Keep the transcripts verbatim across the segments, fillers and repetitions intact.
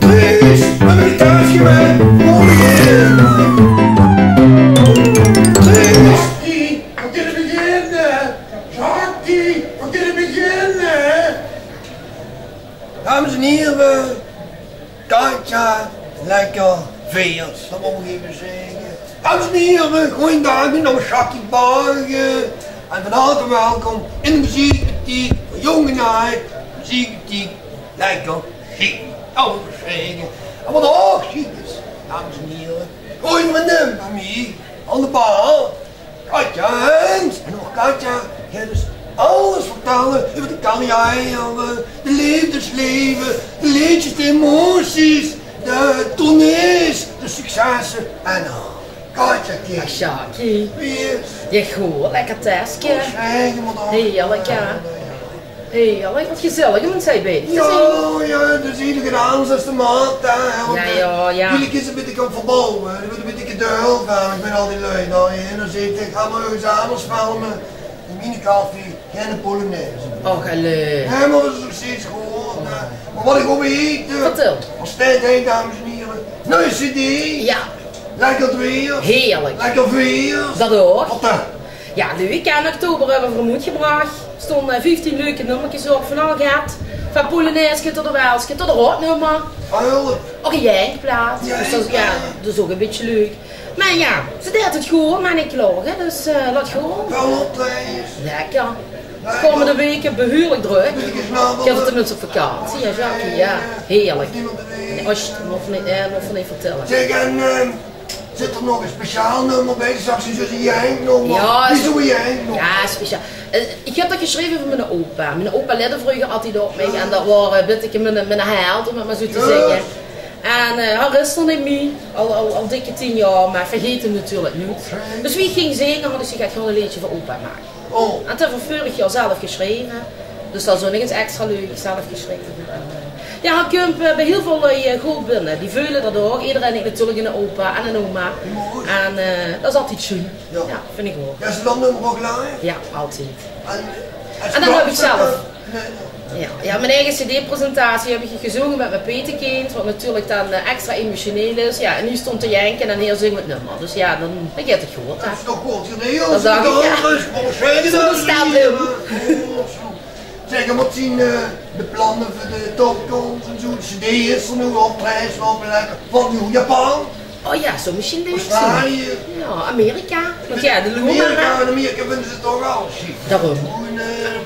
Truus, höbs se de taas gemaak? Morge. Truus. Jackie, veer kinne beginne. Jackie, veer kinne beginne. Dames en hiere, Katja, lekker veers, dat mót ich effe zègke. Dames en hiere, goojendaag, mien naam is Jackie Barge. En van harte welkom in de meziekbetiek van Jong en Aad. Meziekbetiek lekker sjiek, dat mót ich zègke. En wat ouch sjiek is, dames en hiere, gooj vriendin van mich aan de bar. Katja Hens. En ouch Katja geit dus alles vertèlle euver de carrière, de leefdesleve, de leedjes, de emoties, de tournees, de successe en al. Katja, kiek. Ach, Sjaki. Wie is 't? Jao, good, lekker theske. Heerlik, jao. Heerlik, wat gezellig óm 't zeibie te zeen. Jao, jao, dus ieder gedaon is de maat, hè. Want, eh, jao, jao. Jao, jao. Jao, ich bin e bietje aan 't verbouwe, ich bin e bietje dol van, ich bin al die lui dao in, dan zègk ich, gaon v'r örges anders filme. In mien café, gein polonaise. Och, allee. Nae, mer dat is nog steeds good, hè. Mer wat ich ouch weit, eh, vertèl. D'r steit hie, dames en hiere, nuuj cd. Jao. Lekker weer. Heerlik. Lekker weer. Dat ouch. Wat dan? Jao, leuk, hè, in oktober höbbe v'r 'm oetgebrach. D'r stónge, eh, vieftien leuke nummerkes op, van al get. Van polonaiske tot 'n walske, tot 'n rotnummer. Heerlik. Ouch in je eige plaat. Dus dat, jao, dat is ouch e bietje leuk. Mer jao, ze deit 't good, mer neet klaoge, dus, eh, laot gaon. Lekker. De kómmende waeke behuurlik drök. Geer zeet tenminste op vakantie, jao, Jackie, jao. Heerlik. Nae, ach, dat mót ich neet, eh, mót ich neet vertèlle. Zèk, en, eh, zit d'r nog e speciaal nummer bie? Straks is 't e jenknummer. Jao, speciaal. Eh, ich höb dat gesjreve veur miene opa. Miene opa lèdde vreuger altied op mich en dat waor, eh, e bietje miene, miene held, óm 't mer zoe te zègke. En, eh, hae is d'r neet mie, al, al, al dikke tien jaor, mer vergaet 'm natuurlik noets. Dus wie ich ging zinge, haw ich gezag, ich gaon e leedje veur opa make. En dat höb ich veurig jaor zelf gesjreve. Dus dat is ouch nog ins extra leuk, zelf gesjreve. En, eh, jao, hae kump, eh, bie hiel väöl lui, eh, good binne. Die veule dat ouch. Ederein haet natuurlik 'nen opa en 'n oma. En, eh, dat is altied sjoen. Jao, vinj ich ouch. Jao, is 't dan nummer ouch live? Jao, altied. En dan höb ich zelf Jao, jao, mien eige cd-presentatie höb ich gezónge mit mien petekind, wat natuurlik dan, eh, extra emotioneel is. Jao, en hae stóng te jenke en hae zóng 't nummer. Dus jao, dan, dan geit 't good, hè. Dat is toch good geregeld? Dat dach ich, jao. Zoe'n stem höbbe. Zèk, en wat zeen, eh, de planne veur de toekoms en zoe? De cd is d'r noe, optraejes loupe lekker. Wat noe, Japan? Oh jao, zouw mesjiens leuk zeen. Australië. Jao, Amerika. Want jao, de Luna. Amerika, in Amerika vinje ze 't toch al sjiek. Daorum.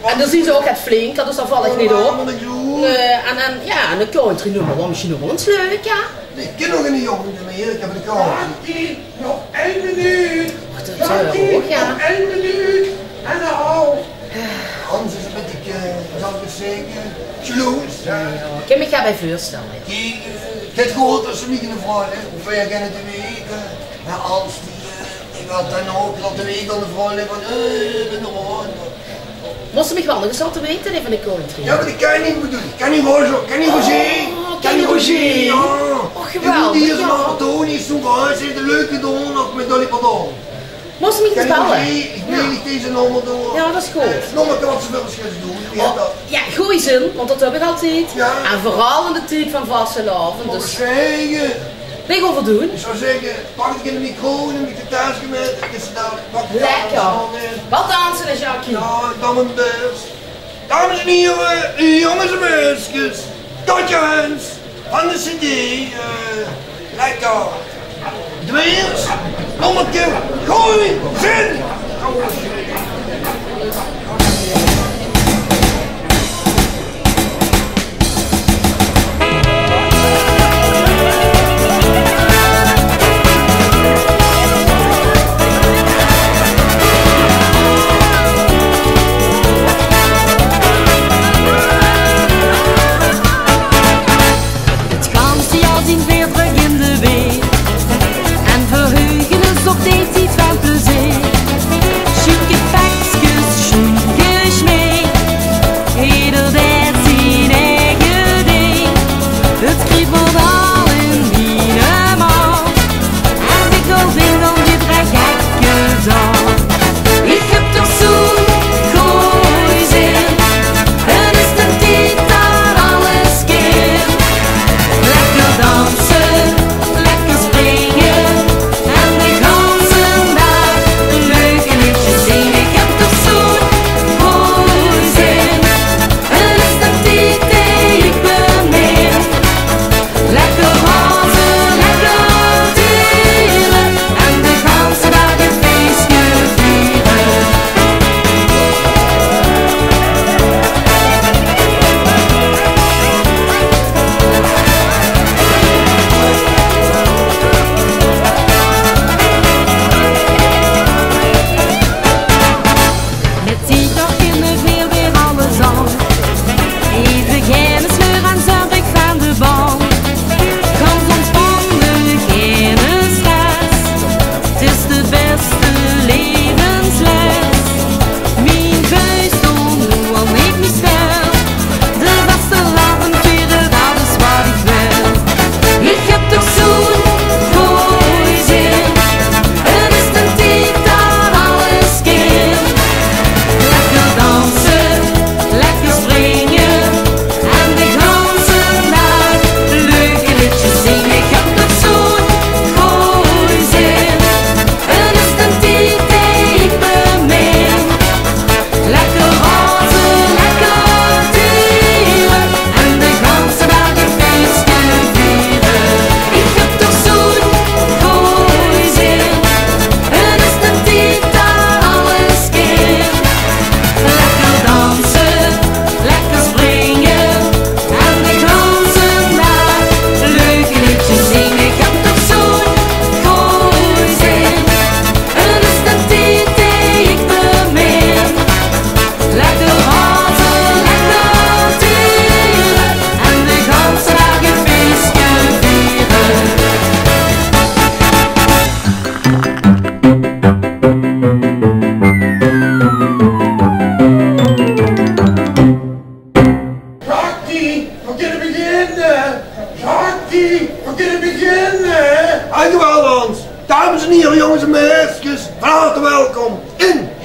En dao zeen ze ouch get flinker, dus dao val ich neet op. Nae, en, en, jao, en de countrynummer waor mesjiens ouch waal ins leuk, jao. Ich kin nog 'ne jóng in Amerika veur de country. Jackie, nog ein minuut. Jackie, nog ein minuut en 'n haaf. Hans is e bietje, eh, zal ich zègke, jaloers, hè? Jao, jao. Ich kin mich daobie veurstelle. Die, eh, 't geit good tösse mich en de vrouw, hè? Of veer kènne te weite. Mer Hans, die, eh, ich had dan ouch laote weite aan de vrouw, hè, van, eh, ich bin d'r waal. Mós se mich waal nog ins laote weite, hè, van de country. Jao, mer die Kenny bedoel ich. Kenny Roger, Kenny Roger. Oh, Kenny Roger. Jao. Och, geweldig, jao. Die is nog, die is zoe gaar, ze haet 't leuk gedaon, ouch mit Dolly Parton. Mós se mich ins belle. Ich bel dich deze nómmer door. Jao, dat is good. Nómmer kan ze veur ós gaon doon. Oh, jao, gooj zin, want dat höb ich altied. Jao. En veural in de tied van vastelaovend, dus. Weit ich wat v'r doon? Ich zou zègke, pak dich 'n micro en 'n bietje taske mit. Lekker. Waal danse, hè, Jackie? Jao, ich doon mien bès. Dames en hiere, jónges en meiskes, Katja Hens van de cd, eh, lekker. Dweers, nómmerke, gooj zin! Het ganse jaor zien veer drök in de weer en verheuge us op dees tied van plezeer.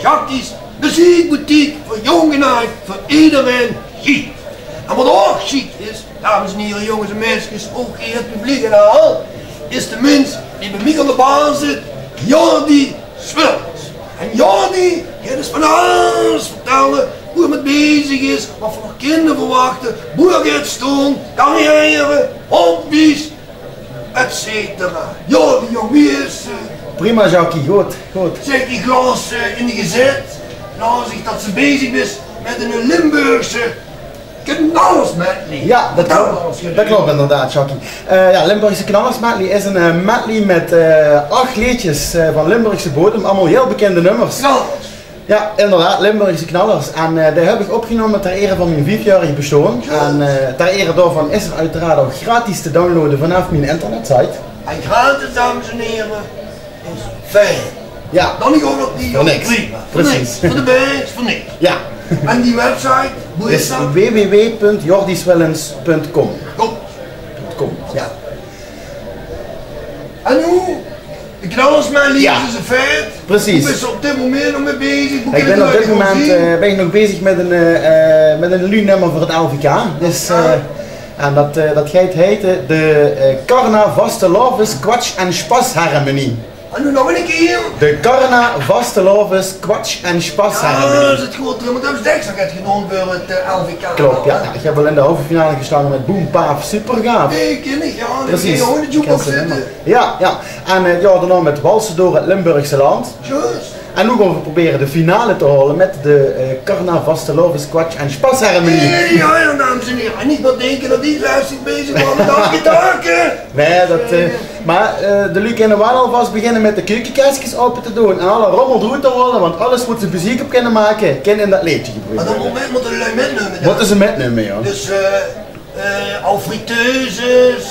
Jackie's Meziekbutiek veur jónk en aajd, veur ederein sjiek. En wat ouch sjiek is, dames en hiere, jónges en meidskes, ouch hie 't publiek in de hal, is de mins die bie miech aon de bar zit, Jordi Swillens. En Jordi geit us vaan alles vertèlle, boe 'r mèt bezig is, wat veur kinder verwachte, boe 'r geit stoon, carrière, hobby's, et cetera. Jordi, jóng, wie is 't? Prima, Jackie, good, good. Zègk, iech laos, eh, in de gezèt, laos iech tot ste bezig bis mèt 'n Limburgse knallers medley. Jao, dat klop. Dat klop inderdaad, Jackie. Eh, jao, Limburgse knallers medley is 'n, eh, medley mèt, eh, ach leedsjes, eh, vaan Limburgse boodem, allemaol hiel bekinde nummers. Knallers. Jao, inderdaad, Limburgse knallers. En, eh, die höb iech opgenome ter ere vaan mien viefjaoreg bestoon. Juist. En, eh, ter ere daovaan is 'r oeteraard ouch gratis te downloade vaanaof mien internetsite. En gratis, dames en hiere, is fijn. Jao. Dan iech ouch nog die... Veur niks. Prima. Veur niks. Precies. Veur de bij, veur niks. Jao. En die website, boe is dat? W W W punt jordiswillens punt com. Kom. Punt com, jao. En noe? De knallers medley, jao, is 'n feit. Precies. Boe bis te op dit momint nog mèt bezig? Iech bin op dit momint, eh, bin iech nog bezig mèt 'n, eh, eh, mèt 'n luunummer veur 't L V K. Dus, eh, en dat, eh, dat geit heite de, eh, Carna Vastelaoves Kwatsch en Spasharmonie. En noe nog 'ne kier? De Carna Vastelaoves Kwatsch en Spasharmonie. Jao, is 't good. Meh dat höbs te dèks get gedoon veur 't, eh, L V K. Klop, jao. Jao, iech höb wel in de halve finale gestange mèt Boem Paaf Supergaaf. Nein, kin iech, jao. Precies. Iech kin de jukebox zitte. Jao, jao. En, eh, jao, daonao mèt Walse door 't Limburgse land. Juist. En noe goon v'r probere de finale te hole mèt de, eh, Carna Vastelaoves Kwatsch en Spasharmonie. Eh, jao, jao, dames en hiere. En neet mie dinke tot iech lèstig bezig waor mèt aafgetake. Nein, dat, eh, meh, eh, de luuj kinne wel alvas beginne mèt de keukekeskes ope te doen en alle rommel d'roet te hole, want alles boe ze beziek op kinne make, kin in dat leedsje gebroek weure. Meh dat moment mote de lui mètnumme, jao. Mote ze mètnumme, jao. Dus, eh, eh, al friteuses,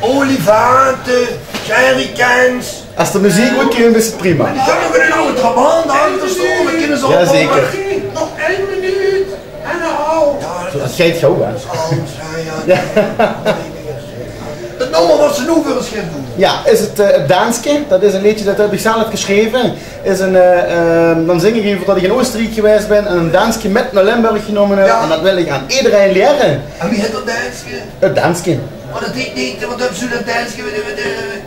olievate, jerrycans. Es de meziek good klink, is 't prima. Iech höb nog 'nen awwe Trabant achter stoon, daan kinne ze... Jao, zeker. Nog ein minuut en daan... Jao, dat geit gauw, hè? Jao. 't Nummer wat ste noe veur us geis doen. Jao, is 't, eh, 't Daanske. Dat is e leedsje dat höb iech zelf gesjreve. Is 'n, eh, eh, daan zing iech euver tot iech in Oosteriek gewees bin en e daanske mèt nao Limburg genome höb. Jao. En dat wèl iech aon ederein liere. En wie heit dat daanske? 't Daanske. Oh, dat heet neet, wat höbs te, dat daanske, eh, eh...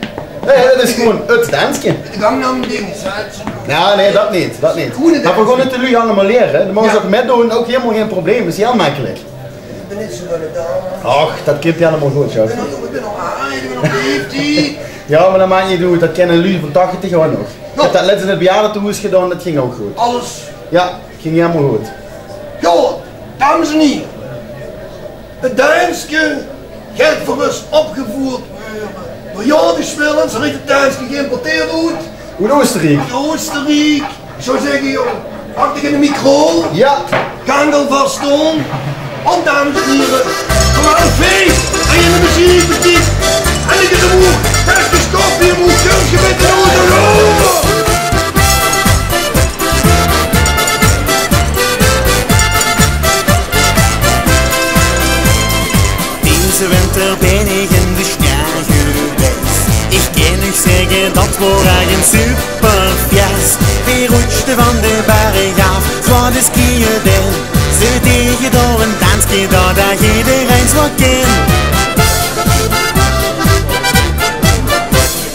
Nein, dat is gewoen 't Daanske. De Gangnam ding, is dat zoe? Jao, nein, dat neet, dat neet. Gewoen 't daanske. Meh v'r goon 't de luuj allemaol liere. De moge ouch mètdoon, ouch hielemaol gein probleem, is hiel mekkelik. Iech bin neet zoe van de dame. Och, dat kump hielemaol good, jóng. Iech bin al, iech bin al aaj, iech bin al veftien. Jao, meh dat maak neet oet, dat kinne luuj vaan tachtig ouch nog. Iech höb dat lèts in 't bejaardetehoes gedoon, dat góng ouch good. Alles. Jao, góng hielemaol good. Jao, dames en hiere. 't Daanske geit veur us opgeveurd weure door Jordi Swillens. Heer heet 't daanske geïmporteerd oet... Oet Oosteriek. Oet Oosteriek. Iech zouw zègke, jóng, pak diech 'ne micro. Jao. Gaank alvas stoon. Want, dames en hiere, v'r höbbe e fies en in de meziekbutiek. En iech höb 'm ouch bèste koffie, 'm ouch kunstgebied in de auto. Dezen winter bin iech in de sjnee gewees. Iech kin uuch zègke, dat waor ech 'n superfees. Veer roetsjde vaan de berg aof, 't waor de skiën in. Ze dege dao e daanske, dat dao ederein zoe kin.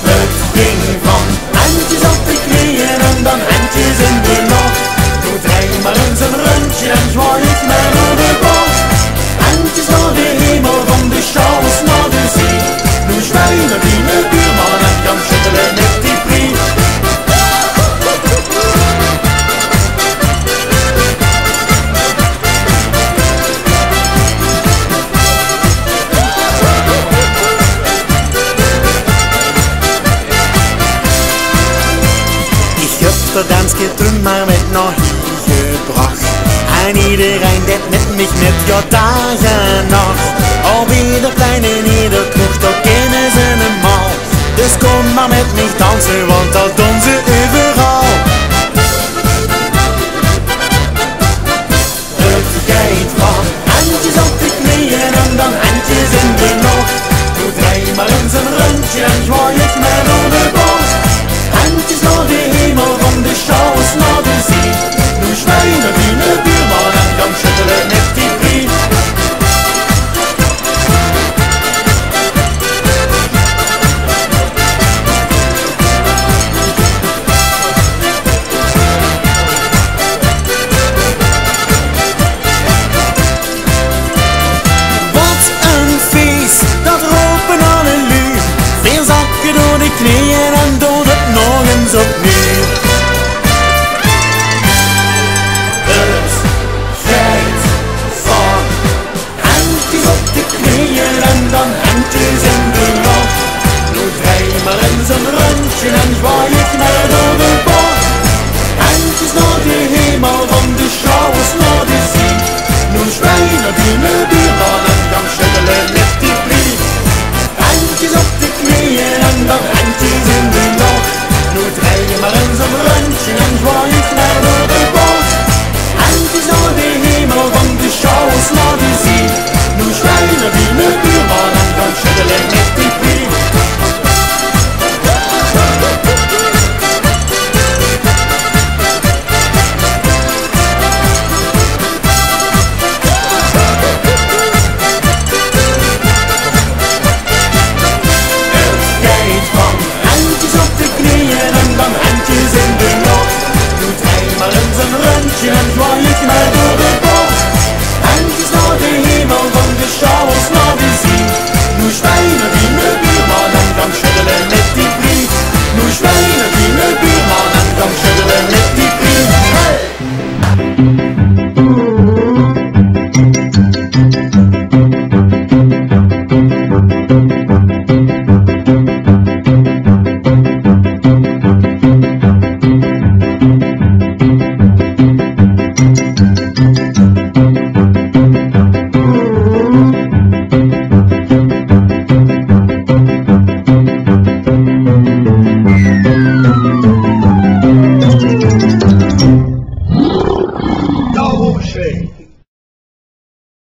't Ging vaan hendjes op de kneeën en daan hendjes in de loch. Doot dreij mer ins e rundsje en zwaoj neet mie nao de boch. Hendjes nao de hemel, vaan de sjouwers nao de zee. Noe zwaoj nao diene buurman en gaank sjötele mèt die priet. Iech höb dat daanske toen mer mèt nao hei gebrach. En ederein deit mèt miech mèt, jao, daag en nach. Op eder plein, in eder kroeg, dao kinne ze 'm al. Dus kom mer mèt miech danse, want dat doen ze euveral.